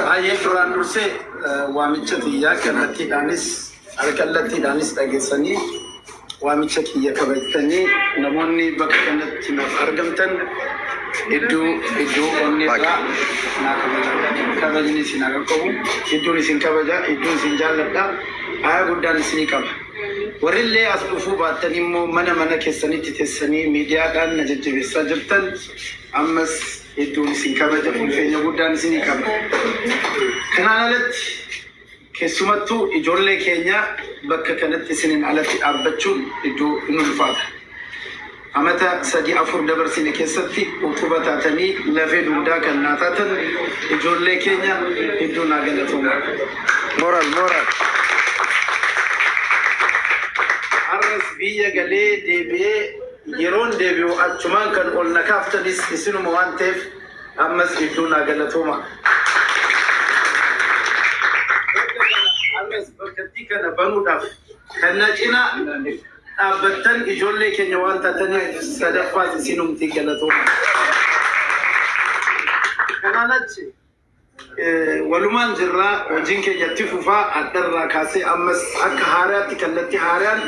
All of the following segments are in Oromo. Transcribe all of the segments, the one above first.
Baay'ee duraan dursee waamicha tiyyaa kallattiidhaanis alkallattiidhaanis dhageessanii waamicha kiyya kabajtanii namoonni bakka kanatti naaf argamtan hedduu hedduu onnee irraa naa kabaja. Kabajni isin haa qaqqabu. Hedduun isin kabaja, hedduun isin jaalladha. Aayaa guddaan isinii qaba. Warrillee as dhufuu baattan immoo mana mana keessanitti teessanii miidiyaadhaan na jajjabeessaa jirtan ammas hedduun isin kabaja, ulfeenya guddaan isinii qaba. Kanaan alatti keessumattuu ijoollee keenya bakka kanatti isiniin alatti dhaabbachuun hedduu hin ulfaata. Amata 3 4 dabarsine keessatti utuba taatanii lafee dugdaa kan naa taatan ijoollee keenya hedduu naa galatoomaa. Moral, moral. Har'as biyya galee deebi'ee Yeroon deebi'u achumaan kan ol na kaaftanis isinuma waan ta'eef ammas hedduu naa galatoomaa. Bakka kana har'as bakkattii kana banuudhaaf kan na cina dhaabbattan ijoollee keenya waan taataniif sadaffaas isinumti galatoomaa. Kanaan achi Walumaan jirra hojiin keenya itti fufaa hadharraa kaasee ammas akka haaraatti kallattii haaraan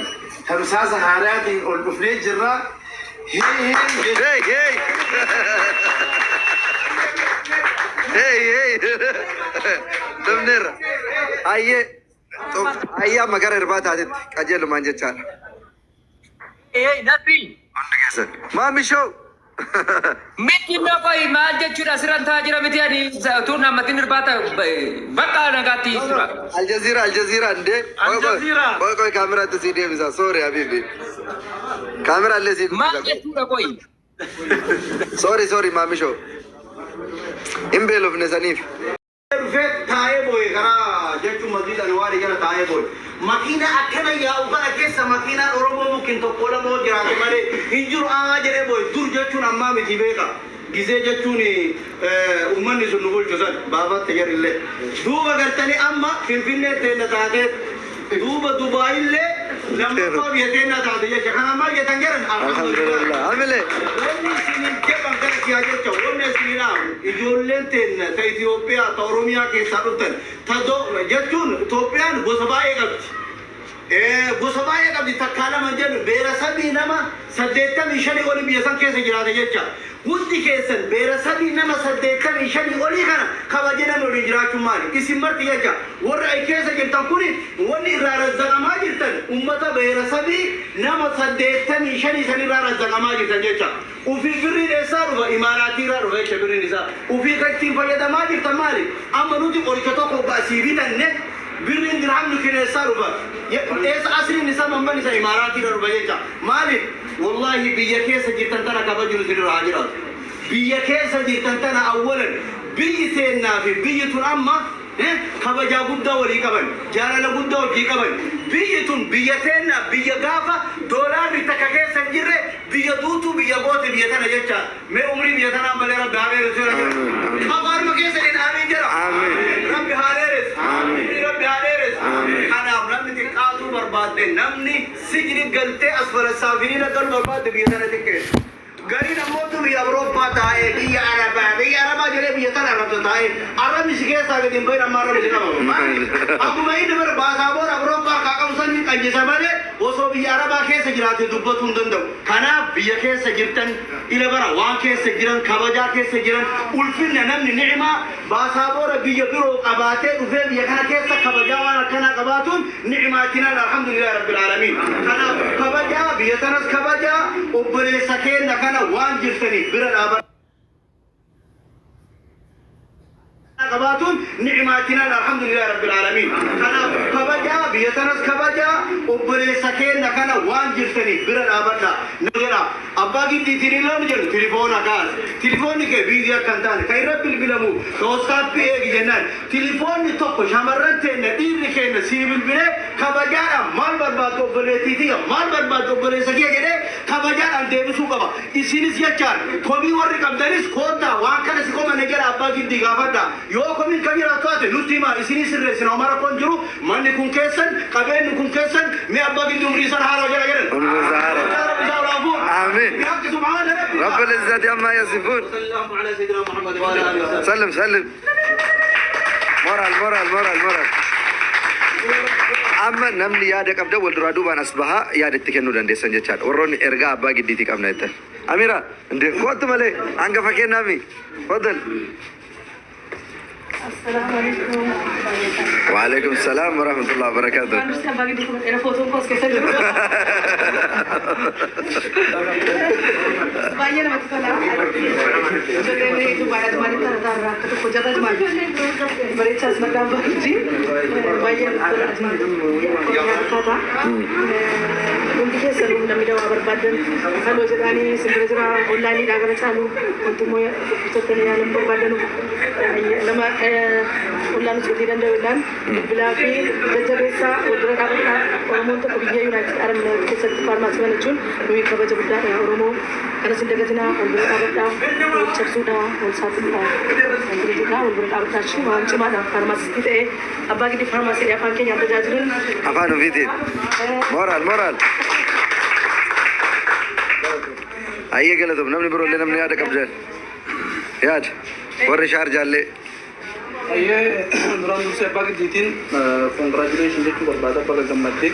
tamsaasa haaraatiin ol dhufnee jirra. Hee hee Hey, hey! Hey, hey! Dhufneerra. Hayyee. Hayyee amma gara irbaataatitti qajeelumaan jechaadha. Hey, Nasri. Hundi keessan. Maami show! Miti qoy maal jechuudha asirran taa'aa jira miti ani utuu namatti irbaata bakka nagaatti tura. Al Jazeera, Al Jazeera, ndee. Al Jazeera. Qoy qoy kaameraatti sii deebisa. Sorry Habibi. Kaameraa illee sii Maal guddisa. jechuudha qoy. Sorry, sorry Maami show. Hin beelofne saniif. Dhufee taa'ee booye karaa jechuun masjiida Anwaarii jala taa'ee booye. Makiinaa akkana yaa'u kana keessa makiinaan Oromoo mukkin tokko lama yoo jiraate malee hin jiru aa jedhee booye. Dur jechuun ammaa miti beeka. Gizee jechuun ummanni sun nu bulchu san baafatte jarillee. Duuba gartanii amma Finfinnee teenna taatee duuba Dubaayillee lammaffaa biyya teennaa taate jecha. Kana maal jettan jedhan alhamdulillah. Alhamdulillah. Hamilee. Wanni isiniin jedhan gara kiyaa jecha wanni isinii dhaamu ijoolleen teenna ta Itoophiyaa ta Oromiyaa keessaa dhuftan ta do jechuun Itoophiyaan gosa baay'ee qabdi. Gosa baay'ee qabdi takkaa lama hin jennu beerasabii nama 85 oli biyya san keessa jiraata jecha. Hundi keessan beerasabii nama 85 olii kana kabajee namni waliin jiraachuun maali? Isin marti jecha warri ai keessa jirtan kuni wanni irraa razzaqamaa jirtan ummata beerasabii nama 85 sanirraa razzaqamaa jirtan jecha. Ufii birriin eessaa dhufa? Imaaraatiirraa dhufa jecha birriin isaa. Ufii kan ittiin fayyadamaa jirtan maali? Amma nuti qoricha tokko hogga asii bitanne birriin dirhamni kun eessaa dhufa? Eessa asliin isaa mamman isa Imaaraatiirra dhufa jecha. Maaliif? Wallaahi biyya keessa jirtan tana kabajuun isinirra haa jiraatu. Biyya keessa jirtan tana awwalan biyyi teennaa fi biyyi tun amma kabajaa guddaa walii qaban, jaalala guddaa wajjii qaban. Biyyi tun biyya teenna biyya gaafa doolaarri takka keessa hin jirre biyya duutuu biyya goote biyya tana jecha. Mee umrii biyya tanaa ammallee Rabbi haa dheeressu jedha jira. Amiin. Afaanuma keessaniin aamiin jedha. Amiin. Rabbi haa dheeressu. Amiin. Umrii Rabbi haa dheeressu. Amiin. Kanaaf namni xiqqaatuu barbaadde namni sijni galtee asfala saafiliina galu barbaadde biyya tana xiqqeessu. Gariin ammootu biyya Awurooppaa taa'ee biyya Arabaa biyya Arabaa jedhee biyya tana arrabsa taa'ee arrabni si keessaa gadi hin bahin amma arrabni si qaba. Maali? Akkuma inni bara baasaaboora Awurooppaa harkaa qabu san ni qanjisa malee osoo biyya Arabaa keessa jiraate dubbatuu hin danda'u. Kanaaf biyya keessa jirtan ila bara waan keessa jiran kabajaa keessa jiran ulfinna namni ni'imaa baasaaboora biyya biroo qabaatee dhufee biyya kana keessa kabajaa waan akkanaa qabaatuun ni'imaa jinaan alhamdulillahi rabbil aalamiin. Kanaaf kabajaa biyya tanas kabajaa obboleessa keenna kana waan jirtaniif bira dhaabadhaa. Qabaatuun ni'imaa jinaan alhamdulillahi rabbil aalamiin. Kanaaf kabajaa biyya tanas kabajaa obboleessa keenna kana waan jirtaniif bira dhaabadhaa. Na jedha abbaa giddii tiriiloon jedhu tilifoona kaas. Tilifoonni kee biizii akka hin taane kan irra bilbilamu ka watsaappii eegi jennaan tilifoonni tokko shamarran teenna dhiirri keenna sii bilbilee kabajaadhaan maal barbaaddu obboleettii tiyya maal barbaaddu obboleessa kiyya jedhee kabajaadhaan deebisuu qaba. Isinis jechaan komii warri qabdanis koottaa waan kana si komanne jedhaa abbaa giddii gaafadhaa. Yoo komiin ka jiraatu taate nutti himaa isinii sirreessina homaa rakkoon hin jiru manni kun keessan qabeenni kun keessan mee abbaa giddii umrii isaan haarawa jedha jedhan. Umrii isaa haarawa. Gochaa rabbi isaa ol haa fuudhu. Amiin. بحق سبحان ربك. رب العزة عما يصفون. صلى الله على سيدنا محمد وعلى اله وصحبه. سلم سلم. Moral, moral, moral, moral. Amma namni yaada qabda wal duraa duubaan as bahaa yaada itti kennuu dandeessan jechaadha. Warroonni ergaa abbaa giddiitii qabna jettan. Amira, inde kootu malee hangafa kennaami. Fadal. السلام عليكم. وعليكم السلام ورحمة الله وبركاته. Waan dursi abbaa gidduu kuma dheera footoon koos keessa jiru. Baay'ee namatti tola. Ijoolleen Dubaayyaa Jumaalitti tarataa irraa akka tokko jarra Jumaal. Bareechaas maqaan baay'ee baay'ee namatti tola Jumaal. Fakkaata. Hundi keessanuu namni dawaa barbaadan haloo jedhaanii simbira jira onlaayiniidhaa gara caalu wanti immoo dhukkubsattanii yaalan barbaadanu nama ollaan hojjetii danda'u illaan bilbilaa fi jajjabeessaa wal bira dhaabadhaa. Oromoon tokko biyya United Arab Emirates keessatti faarmaasii banachuun nuyi kabaja guddaadha. Oromoo kanas hin dagatinaa, wal bira dhaabadhaa, wal cabsuudhaa, wal saaxiluudhaa, wal bira jedhaa, wal bira dhaabadhaa jechuun waan cimaadha. Faarmaasistii ta'ee abbaa giddi faarmaasii afaan keenyaan tajaajiluun Afaan ofiitiin. Moral, moral. Ayyee, galatoom. Namni biroollee, namni yaada qabdan. Yaada. Warri Shaarjaallee. Ayyee, duraan dursee abbaa giddiitiin congratulation jechuu barbaada, baga gammaddee.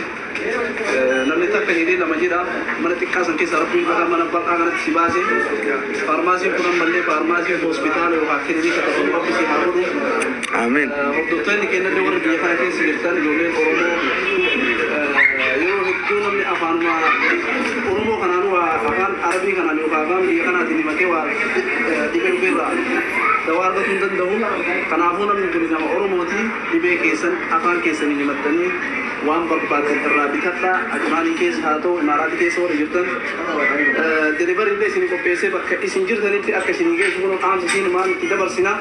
Namni takka jedhee lama jedha, mana xiqqaa san keessa Rabbiin baga mana bal'aa kanatti si baase. Faarmaasiin kun ammallee faarmaasii hospitaala yookaan kilinika ta'u Rabbi si haa godhu. Amiin. Hordoftoonni keenyallee warra biyya kana keessa jirtan, ijoolleen Oromoo, yeroo hedduu namni afaanuma Oromoo kanaan waa afaan Arabii kanaan yookaan afaan biyya kanaatiin himatee waa dhibee dhufeerraa dawaa argatuu hin danda'u. Kanaafuu namni kun nama Oromooti, dhibee keessan afaan keessanii himattanii waan barbaadan irraa bitadhaa. Ajmaanii keessa haa ta'u, Imaaraatii keessa warra jirtan, delivery illee isin qopheessee bakka isin jirtanitti akka isin geessu kun qaamsa isin maal itti dabarsina.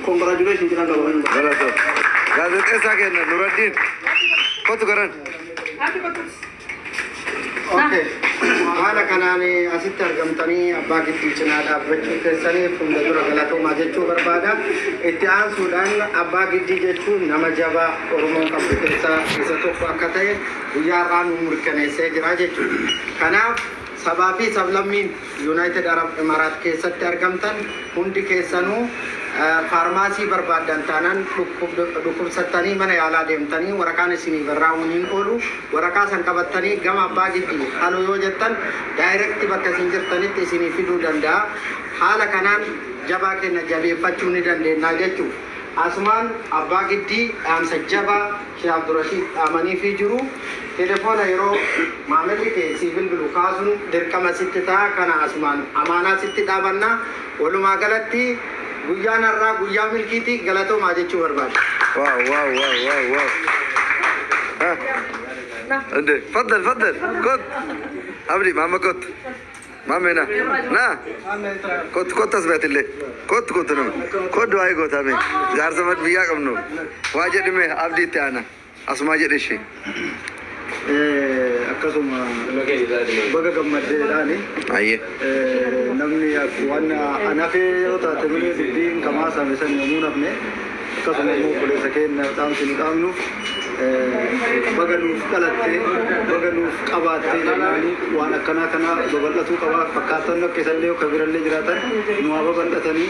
Congratulation jedhan qaba. Galatoom. Gaazexeessaa keenya Nuraddiin. Kootu garan. Okay. Haala kanaan asitti argamtanii abbaa gidduu cinaa dhaabbachuu keessanii fuula dura galatoomaa jechuu barbaada. Itti aansuudhaan abbaa giddii jechuun nama jabaa Oromoon qabdu keessaa isa tokko akka ta'e guyyaa har'aa nu mirkaneessee jira jechuudha. Kanaaf sabaa fi sablammiin United Arab Emiraat keessatti argamtan hundi keessanuu faarmaasii barbaaddan taanaan, dhukkubsattanii mana yaalaa deemtanii waraqaan isinii barraa'uun hin oolu, waraqaa san qabattanii gama abbaa giddii haloo yoo jettan direct bakka isin jirtanitti isinii fiduu danda'a. Haala kanaan jabaa keenya jabeeffachuu ni dandeenya jechuudha. Asumaan abbaa giddii dhaamsa jabaa Sheekh Abdurashiid dhaamanii fi jiru. Telefoona yeroo maamilli kee sii bilbilu kaasuun dirqama sitti ta'a. Kana asumaan amaanaa sitti dhaabannaa. Walumaa galatti guyyaan har'aa guyyaa milkiiti, galatoomaa jechuu barbaada. Wow, wow, wow, wow, wow. ها እንዴ تفضل تفضل كنت abdi maama kot maame na na kot kot as beetillee kot kot nama kot du'aa gootame jaarsa biyyaa qabnu waa jedhime abdiitti aana asumaa jedhe ishee. Akkasuma baga gammaddeedhaani. Ayyee. Namni waan anafee yoo taate malee dubbiin kamaa same san yommuu nafne, akkasuma immoo obboleessa keenya dhaamsi nu dhaamnuuf baga nuuf dhalattee, baga nuuf qabaattee jennaani. Waan akkanaa kana babal'atuu qabaa, fakkaatan akka isallee akka birallee jiraatan nu haa babal'atanii,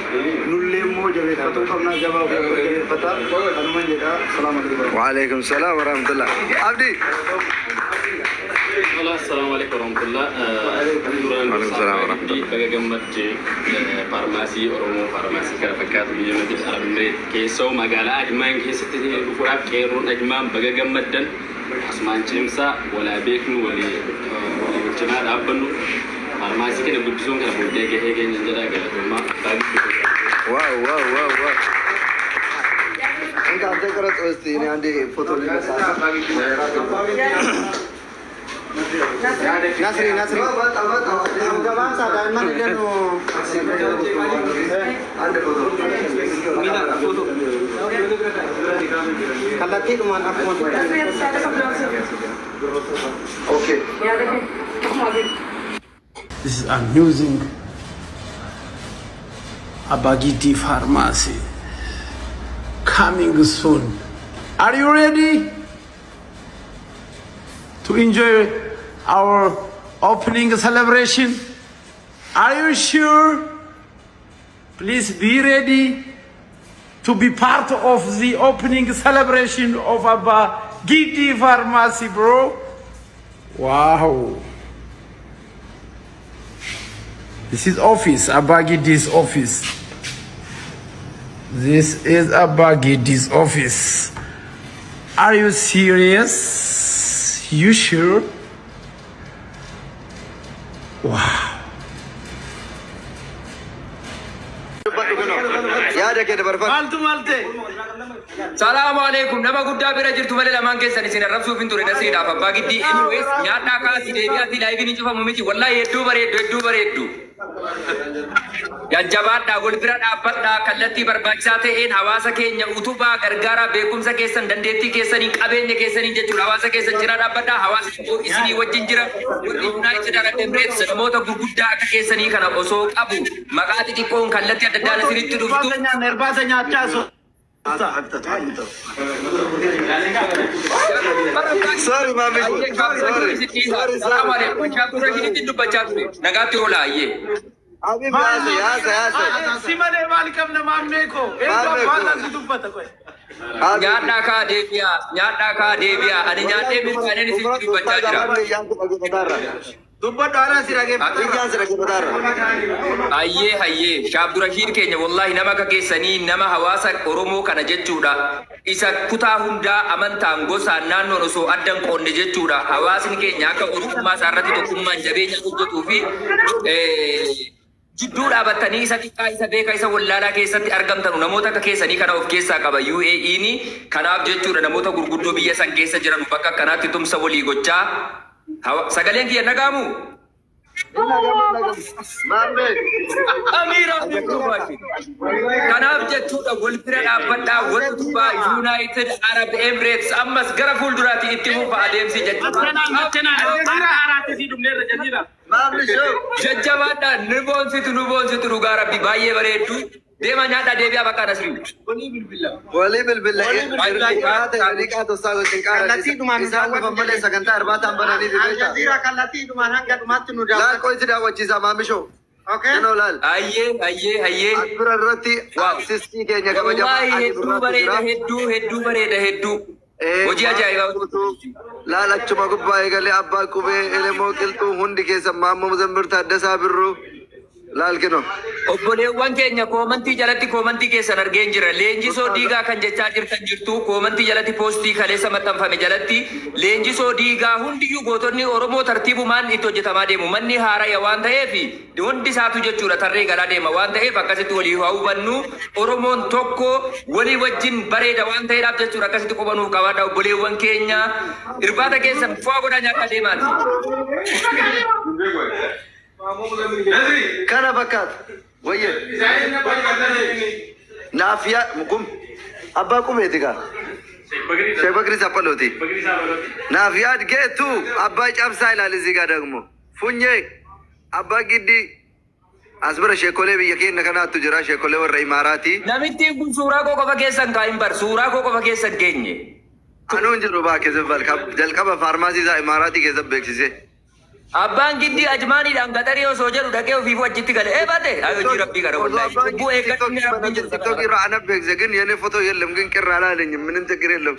nullee immoo jabeeffatuu qabnaa, jabaa ofii jabeeffataa kanuman jedhaa. Salaam alaikum. وعليكم السلام ورحمة الله. Abdi. السلام عليكم ورحمة الله. وعليكم السلام ورحمة الله. Baga gammaddee faarmaasii Oromoo, faarmaasii kana fakkaatu biyya United Arab Emirates keessoo magaalaa Ajmaan keessatti dhufuudhaaf qeerroon Ajmaan baga gammaddan. Asumaan cimsaa walaa beeknu, walii walii cinaa dhaabbannu, faarmaasii kana guddisuun kana booddee gahee keenya jedhaa. Galatoomaa. Wow, wow, wow, wow. እንካ አንተ ቅረጽ እስቲ፣ እኔ አንዴ ፎቶ ልነሳ። Nasri, Nasri. Gabaabsaa daa'imman illee nu. አንድ ፎቶ። Kallattiidhumaan akkuma Okay. This is amusing. Abagidi Pharmacy. Coming soon. Are you ready to enjoy our Opening celebration. Are you sure? Please be ready to be part of the opening celebration of Abba Giddi Pharmacy, bro. Wow. This is office, Abba Giddi's office. This is Abba Giddi's office. Are you serious? You sure? Wow. Yaada kee dabarfadhu. Maaltu maal ta'e? Salaamu alaikum. Nama guddaa bira jirtu malee lamaan keessan isin arrabsuuf hin ture Nasriidhaaf Abbaa Giddii. Anyways, nyaadhaa kaasii deebi'aatii liveiin hin cufamu miti. Wallahi hedduu bareeddu, hedduu bareeddu. Jajjabaadhaa, wal bira dhaabbadhaa, kallattii barbaachisaa ta'een hawaasa keenya utubaa, gargaaraa, beekumsa keessan, dandeettii keessanii, qabeenya keessanii jechuudha. Hawaasa keessan cinaa dhaabbadhaa, hawaasni immoo isinii wajjin jira. Warri United Arab Emirates namoota gurguddaa akka keessanii kana osoo qabu maqaa xixiqqoon kallattii adda addaan isinitti dhuftu. Irbaata nyaanna, irbaata nyaachaa so. Sorry, maammi. Sorry. Sorry, sorry. Dubbachaa ture. Nagaatti oola ayyee. Habibi, yaasa, yaasa, yaasa. Si malee maal qabna, maammee koo? Eegaa Maammee koo. abbaan si dubbata qoy. Habibi. Nyaadhaa kaa deebi'aa, nyaadhaa kaa deebi'aa. Ani nyaadhee milkaa'ineen isinitti dubbachaa jira. Iyyaan si dhaggeeffataarra. Dubbadhu, haadha si dhaggeeffata. Iyyaan si dhaggeeffataarra. Hayyee, hayyee, Shaabdurashiid keenya, wallahi nama akka keessanii nama hawaasa Oromoo kana jechuudha. Isa kutaa hundaa amantaan, gosaan, naannoon osoo addan qoonne jechuudha. Hawaasni keenya akka Oromummaa isaa irratti tokkummaan jabeenya hojjetuu fi jidduu dhaabattanii isa xiqqaa, isa beeka, isa wallaalaa keessatti argamtanu namoota akka keessanii kana of keessaa qaba UAE'n. Kanaaf jechuudha namoota gurguddoo biyya san keessa jiran bakka akkanaatti tumsa walii gochaa. Sagaleen kiyya nagaamu? Maammee. Amiira. Kanaaf jechuudha wal bira dhaabbadhaa, wal utubaa. United Arab Emirates ammas gara fuulduraatti itti fufa adeemsi jechuudha. Maammi show. Jajjabaadhaa, nu boonsitu, nu boonsitu, dhugaa rabbi baay'ee bareeddu. Deema, nyaadhaa, deebi'aa bakka Nasrii. Walii bilbila. Kallattiidhumaan nu Isaan dhufan malee sagantaa irbaataan bananii fi beektaa. Aljazeera kallattiidhumaan hanga dhumaatti nu Laal daawwatu. qo'isi daawwachiisaa, maammi show. Okay? Kanoo laal. Hayyee, hayyee, hayyee. As bira irratti artistii keenya kabajamaa Wallaahi Ali hedduu Birraatu bareeda, jira. hedduu hedduu bareeda, hedduu. Hojii ajaa'ibaa. Laal, achuma gubbaa eegalee abbaa qubee Elemoo Qilxuu, hundi keessa Maammoo Muzammir, Taaddasaa Birruu, laal kinoo. Obboleewwan keenya commentii jalatti commentii keessan argeen jira. Leenjisoo Diigaa kan jechaa jirtan jirtu. Commentii jalatti, postii kaleessa maxxanfame jalatti Leenjisoo Diigaa hundiyyuu gootonni Oromoo tartiibumaan itti hojjetamaa deemu. Manni haaraya waan ta'eef hundi isaatu jechuudha tarree galaa deema waan ta'eef akkasitti walii haa hubannu. Oromoon tokko walii wajjin bareeda waan ta'eedhaaf jechuudha akkasitti qubanuuf qabaadha, obboleewwan keenya. Irbaata keessan bu'aa godhaa nyaadhaa deemaati. Kana fakkaata. Wayye. Naaf yaa kum abbaa qubeeti kaa. Sheekh Bakri Saphalooti. Naaf yaad geetu abbaa cabsaa ilaali እዚህ ጋር ደግሞ ፉኜ abbaa giddii as bira sheekolee biyya keenya kanaattu jira, sheekolee warra Imaaraatii. Namittiin kun suuraa koo qofa keessan kaayin bar, suuraa koo qofa keessan geenye. Anuun jiru baake zimbal jalqaba faarmaasii isaa Imaaraatii keessa beeksise. Abbaan Giddii Ajmaaniidhaan gaxarii osoo jedhu dhaqee ofiifuu achitti gale. Ee baate hojii rabbii kana wallaahi. Cubbuu eeggadhu, rabbiin jedhu. ቲክቶክ አነ beekse ግን የኔ ፎቶ የለም ግን ቅር አላለኝም። ምንም ችግር የለም።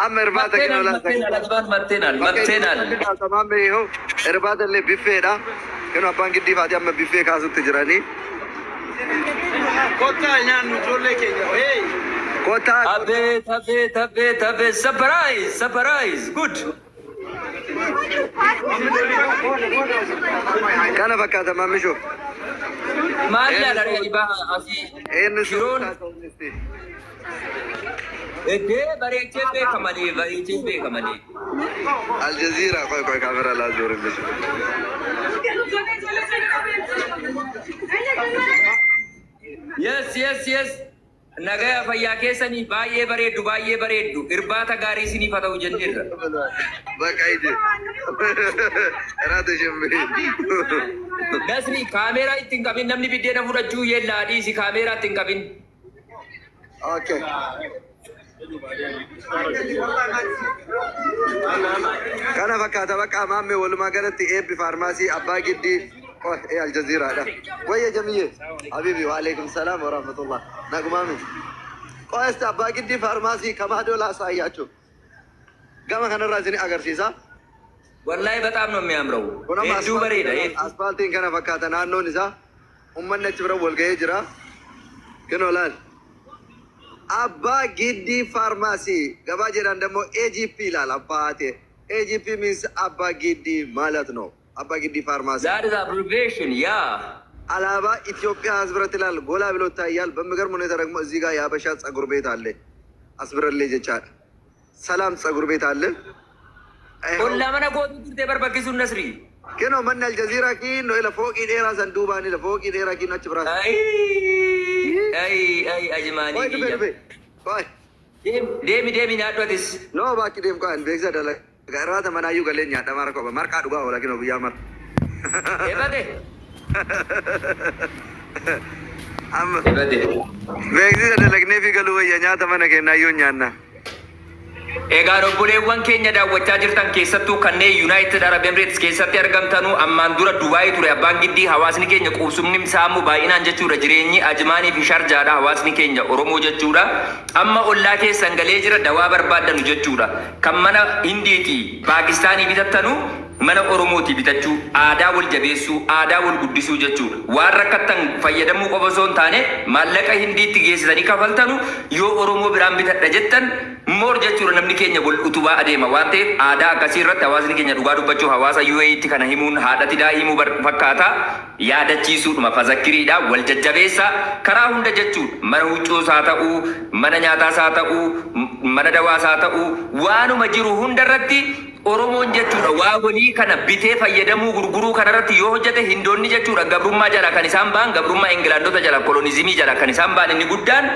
Amma irbaata Matteenal, matteenal, Ajmaan matteenal, matteenal. Tamaam, ይኸው irbaata illee biffeedha. Kinu abbaan Giddii faati amma biffee kaasutti jiranii. Kottaa nyaannu, ijoollee keenya. Hey! Kottaa. Abeet, abeet, abeet, abeet, surprise, surprise, good. Kana fakkaata, maamishoo. Maal ilaalaa dhibaa asii Eenyu shiroon eddee bareechee beeka malee, bareechee beeka malee. አልጀዚራ ቆይ ቆይ ካሜራ ላዞርልሽ። Yes. Nagaya fayyaa keessanii? Baay'ee bareeddu, baay'ee bareeddu. Irbaata gaarii isiniif haa ta'u jenneerra. በቃ ሂድ እራት ሽምቢ። Nasri, kaameeraa itti hin qabin, namni biddeena fudhachuu yeellaa dhiisi, kaameeraa itti hin qabin. Okay. Kana fakkaata bakka maammee walumaa galatti eebbi faarmaasii Abbaa Giddii ee Aljaziiraadha. Wayya jamiyyee habiibi, waalaikum salaam warahmatullah. Nagumaami. ቆይ እስቲ Abbaa Giddii faarmaasii ከማዶ ላሳያችሁ. Gama kanarraa isin agarsiisa. Wallahi በጣም ነው የሚያምረው. Kun amma Hedduu bareeda. Asfaaltiin kana fakkaata naannoon isaa. Uummanni achi bira wal ga'ee jira. Kunoo laal. Abbaa Giddii faarmaasii gabaa jedhan ደግሞ AGP ይላል አባቴ። AGP means አባ ጊዲ ማለት ነው። አባ ጊዲ ፋርማሲ። That is abbreviation, yeah. Alaabaa ኢትዮጵያ as biratti ilaal ጎላ ብሎ ይታያል። በሚገርም ሁኔታ ደግሞ እዚህ ጋር የሀበሻ ጸጉር ቤት አለ። As birallee jechaadha. ሰላም ጸጉር ቤት አለ። Ollaa mana kootu turtee barbaachisuun Nasrii. Kunoo manni Aljaziiraa kiinno ila fooqii dheeraa san duubaan ila fooqii dheeraa kiinno achi biraas. Ay, ay, ay, Ajmaanii Qoy dhufe kiyya. Dhufe. Qoy. Deemi, deemi, nyaadhu atis. No baakki deem qoy beeksisa dalagaa irraata manaayyuu galee nyaadha mara qoba marqaa dhugaa oola kinoo guyyaa mara. Ebade. Amma Ebade. Beeksisa dalagnee fi galuu wayya nyaata mana kennaayyuu nyaanna. Egaa obboleewwan keenya daawwachaa jirtan, keessattuu kanneen United Arab Emirates keessatti argamtanuu, ammaan dura Dubaayii ture Abbaan Giddii. Hawaasni keenya qubsumni isaamu baay'inaan jechuudha jireenyi Ajmaanii fi Sharjaadha hawaasni keenya Oromoo jechuudha. Amma ollaa keessan galee jira dawaa barbaaddanu jechuudha. Kan mana Hindiiti Paakistaanii bitattanu mana Oromooti bitachuu, aadaa wal jabeessuu, aadaa wal guddisuu jechuudha. Waan rakkattan fayyadamuu qofa osoo hin taane maallaqa Hindiitti geessisanii kafaltanu yoo Oromoo biraan bitadha jettan moor jechuudha namni keenya wal utubaa adeema waan ta'eef aadaa akkasii irratti hawaasni keenya dhugaa dubbachuu hawaasa UAEtti kana himuun haadhati himuu fakkaata yaadachiisuudhuma fazakkiriidha wal jajjabeessa karaa hunda jechuudha. Mana huccuus haa ta'uu, mana nyaataas haa ta'uu, mana dawaas haa ta'uu, waanuma jiru hunda irratti Oromoon jechuudha waa walii kana bitee fayyadamuu gurguruu kanarratti yoo hojjete Hindoonni jechuudha gabrummaa jala kan isaan ba'an, gabrummaa Ingilaandota jala, kolonizimii jala kan isaan ba'an inni guddaan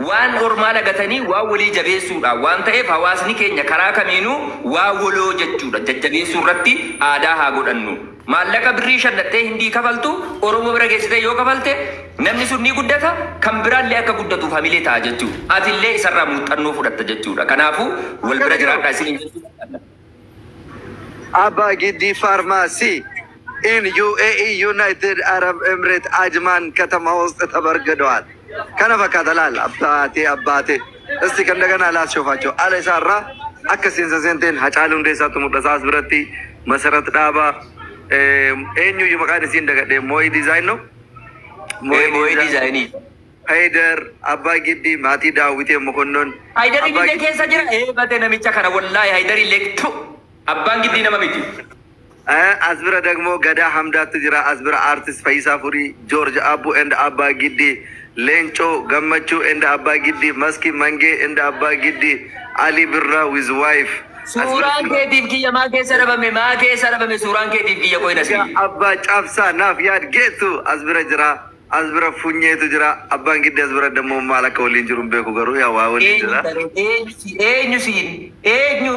waan ormaa lagatanii waan walii jabeessuudha waan ta'eef hawaasni keenya karaa kamiinuu waa waloo jechuudha jajjabeessuu irratti aadaa haa godhannu. Maallaqa birrii shannattee Hindii kafaltu Oromoo bira geessitee yoo kafalte namni sun ni guddata, kan biraallee akka guddatuuf hamilee ta'a jechuudha. Atillee isarraa muuxannoo fudhatta jechuudha. Kanaafuu wal bira jiraadhaa isiniin jechuudha. Abba Giddi Pharmacy in UAE, United Arab Emirates, አጅማን ከተማ ውስጥ ተበርግደዋል። Kana fakkaata laal አባቴ አባቴ። እስቲ ከእንደገና ላስሾፋቸው አለ isaarraa akka seensa seenteen Hacaaluu Hundeessaatu mul'ata as biratti Masarat Dhaabaa eenyuyyuu maqaan isiin dagadhe Mooyi Design ነው. Mooyi Design. Haydar Abbaa Giddi maatii Daawwitee Mokonnon. Haydar illee keessa jira. Ee bate namicha kana wallaahi Haydar illee tu Abbaan Giddii nama miti. As bira ደግሞ ገዳ ሀምዳቱ jira. As bira artist Fayisaa Furii, Joorj Abbu and Abbaa Giddi, Leencoo Gammachuu and Abbaa Giddi, Maski Mangee and Abbaa Giddi, Ali Birraa with wife. Suuraan keetiif kiyya maa keessa dhabame? Maa keessa dhabame suuraan keetiif kiyya qoyna si? Abbaa Caabsaa naaf yaad geetu as bira jira. As bira Funyeetu jira. Abbaan Giddi as bira ደግሞ maal akka waliin jiru hin beeku garuu yaa waa waliin jira. Eenyu eenyu siin eenyu?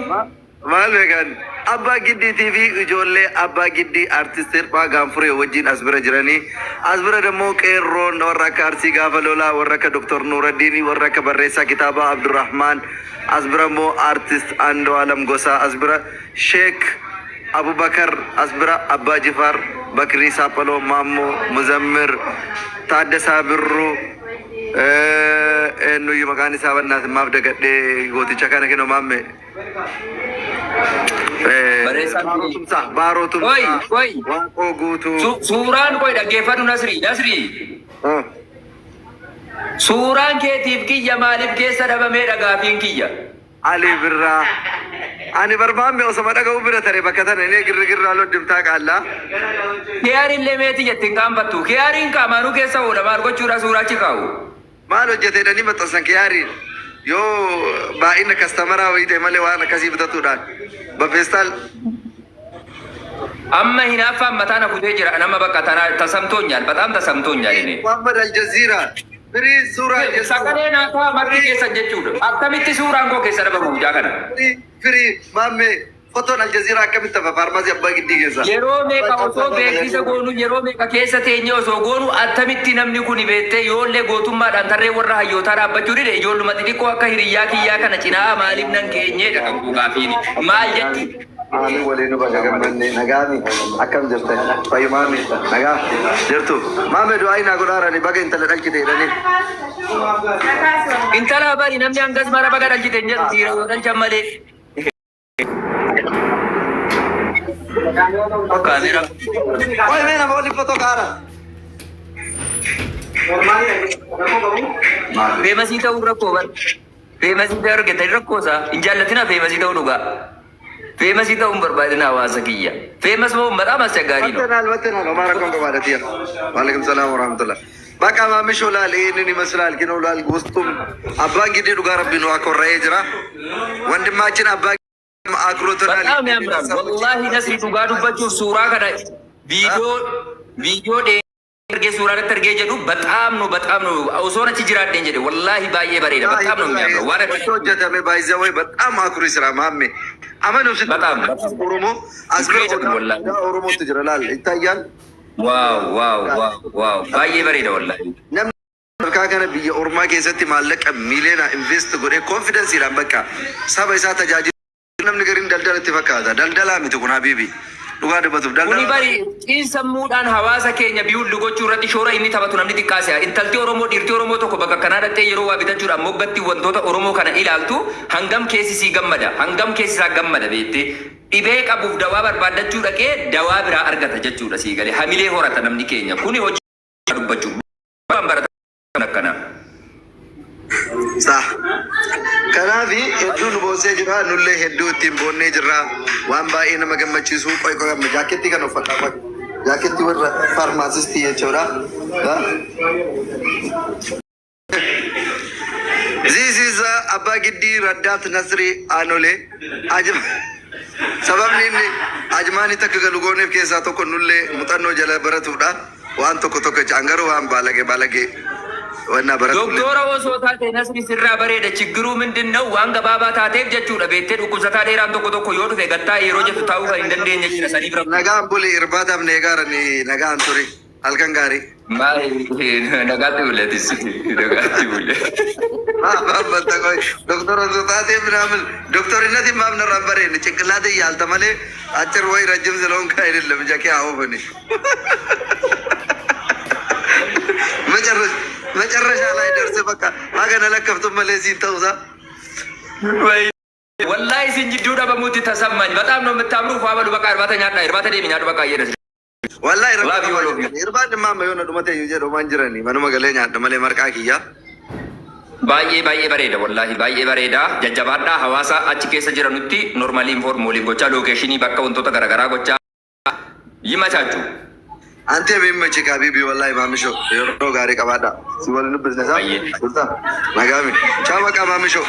Maal beekan Abbaa Giddiitii fi ijoollee Abbaa Giddii artist Hirphaa Gaanfuree wajjin as bira jiranii. As bira ደግሞ qeerroon warra akka Arsii gaafa lolaa, warra akka Dr. Nuuraddiinii, warra akka barreessaa kitaabaa Abdurrahmaan, as bira immoo artist Andu'aalam Gosaa, as bira Sheek Abubakar, as bira Abbaa Jifaar, Bakrii Saaphaloo, Maammoo Muzammir, Taaddasaa Birruu, eenyuyyuu maqaan isaa bannaas maaf dagadhee gooticha kana kennu maamme. Barreessaan Baaroo Tumsaa, Baaroo Oi, Tumsaa, oi. Waaqoo Guutuu. Suuraan qoy dhaggeeffadhu Nasrii, Nasrii. Suuraan keetiif kiyya maaliif keessa dhabamee dhagaafiin kiyya? Ali Birraa. Ani barbaanne osoma dhaga'uu bira tare bakka tana inni girgirraa loddimtaa qaallaa. Kiyaariin meetii jettiin qaanfattu. Kiyaariin qaamaanuu keessa oola maal gochuudha suuraachi kaa'u? Maal hojjetedhanii maxxansan kiyaariin yoo baay'ina customeraa wayii ta'e malee waan akkasii bitatuudhaan. Bafeestaal. Amma hinaaffaan mataa na kutee jira. Nama bakka tana ተሰምቶኛል. በጣም ተሰምቶኛል እኔ. Muhammad Aljazeera. Firii suuraa Aljazeera. Sagalee naa ta'a marri keessan jechuudha. Akkamitti suuraan koo keessa dhabamu mucaa kana? Firii firii maammee Fotoon Aljazeeraa akkamitti hafa faarmaasii Abbaa Giddii keessa? Yeroo meeqa osoo beeksisa goonu, yeroo meeqa keessa teenye osoo goonu, attamitti namni kun beektee yoollee gootummaadhaan tarree warra hayyootaa dhaabbachuu dide, ijoolluma xixiqqoo akka hiriyyaa kiyyaa kana cinaa maaliif nan keenyeedha kan gaafiini. Maal jechuun? Maami, waliin nu baga gammanne. Nagaami, akkam jirtan? Fayyu maami, nagaa jirtu? Maame, du'aa naa godhaarani, baga intala dhalchite jedhanii. Intala bari namni hangas mara baga dhalchite hin jedhu, dhiira yoo dhalchan malee. Kaameera. Qoy, mee nama waliin fotoo kaara. Famous ta'uu rakkoo bar. Famous ta'uu argatan rakkoo isaa. Hin jaallatina famous ta'uu dhugaa. Famous ta'uu hin barbaadina, hawaasa kiyya. Famous መሆን በጣም አስቸጋሪ ነው። መተናል መተናል። ኦማር rakkoon qabaadha. ዋለይኩም ሰላም ወራህመቱላህ። በቃ ማምሾ ላል ይህንን ይመስላል። ግን ላል ውስጡም አባ ጊዲ dhugaa rabbi nu akorra'ee jira. ወንድማችን አባ አክሮተናል። በጣም ያምራል። ወላሂ ነስሪ, dhugaa dubbachuuf suuraa kana viidiyoo argee suuraa irratti argee jedhu በጣም ነው በጣም ነው osoon achi jiraadheen jedhe. Wallaahi baay'ee bareeda. በጣም ነው የሚያምረው። waan akka hojjetame baay'ee በጣም አኩሪ ስራ ማሜ አመኑ ስት በጣም ኦሮሞ አስገር ወላሂ። ኦሮሞtti jira laal ይታያል። Wow, baay'ee bareeda wallaahi. Namni sadarkaa kana biyya ormaa keessatti maallaqa miiliyoona invest godhee confidenceiidhaan bakka saba isaa tajaajilu, namni gariin daldala itti fakkaata. Daldalaa miti kun habiibi. Dhugaa dubbatuuf Kuni daldala. bari xiinsammuudhaan hawaasa keenya biyuulli gochuu irratti shoora inni taphatu namni xiqqaase. Intalti Oromoo, dhiirti Oromoo tokko bakka kanaa dhaqxee yeroo waa bitachuudhaan moggatti wantoota Oromoo kana ilaaltu, hangam keessi sii gammada, hangam keessi isaa gammada beektee. Dhibee qabuuf dawaa barbaaddachuu dhaqee dawaa biraa argata jechuudha sii galee. Hamilee horata namni keenya. Kuni hojii dubbachuu. Waan barata akkana. Saah. Kanaaf hedduu nu boonsee jira. Nullee hedduu ittiin boonnee jirra. Waan baay'ee nama gammachiisu. Qoy qoy, amma jaakettii kana uffadhaa, qoy. Jaakettii warra faarmaasistii jechuudha. This is Abbaa Giddii Raddaat Nasri Aanolee. Sababni inni Ajmaanitti akka galu gooneef keessaa tokko nullee muuxannoo jala baratudha. Waan tokko tokko jecha garuu waan baalagee baalagee wannaa baratu. Doktora osoo taate Nasri sirraa bareeda. ችግሩ ምንድን ነው? Waan gabaabaa taateef jechuudha. Beektee, dhukkubsataa dheeraan tokko tokko yoo dhufe gattaa yeroo jettu taa'uu kan hin dandeenye jira saniif rakkoo. Nagaan buli, irbaataaf neegaarani, nagaan turi, halkan gaarii. Maal, nagaatti buleetis, nagaatti bule. Doktor osoo taatee ምናምን ዶክተርነት ማምነራን በሬን ጭንቅላት እያልተ malee አጭር ወይ ረጅም ስለሆንክ አይደለም። ጀኬ አሁን መጨረሻ ላይ ደርሰህ በቃ ሀገነ ለከፍቱ malee siin ta'uusaa. Wallahi isin jidduu dhabamuutti ተሰማኝ። በጣም ነው የምታምሩ። ፏ በሉ በቃ። Irbaata nyaadhaa, irbaata deemi nyaadhu በቃ እየደስ Wallahi Love you, all of you. Irbaan dhimma yoona dhumate iyyuu jedhu waan jirani manuma galee nyaadha malee marqaa kiyyaa. Baay'ee baay'ee bareeda, wallahi baay'ee bareeda. Jajjabaadhaa, hawaasa achi keessa jiranutti normally inform waliin gochaa, location bakka wantoota garaagaraa gochaa yimachachu. አንተ የሚመችህ habiibi, wallahi maamisho yeroo gaarii qabaadha. Si waliin dubbisne isaa. Baay'ee. Nagaami. Ciao, maqaa maamisho.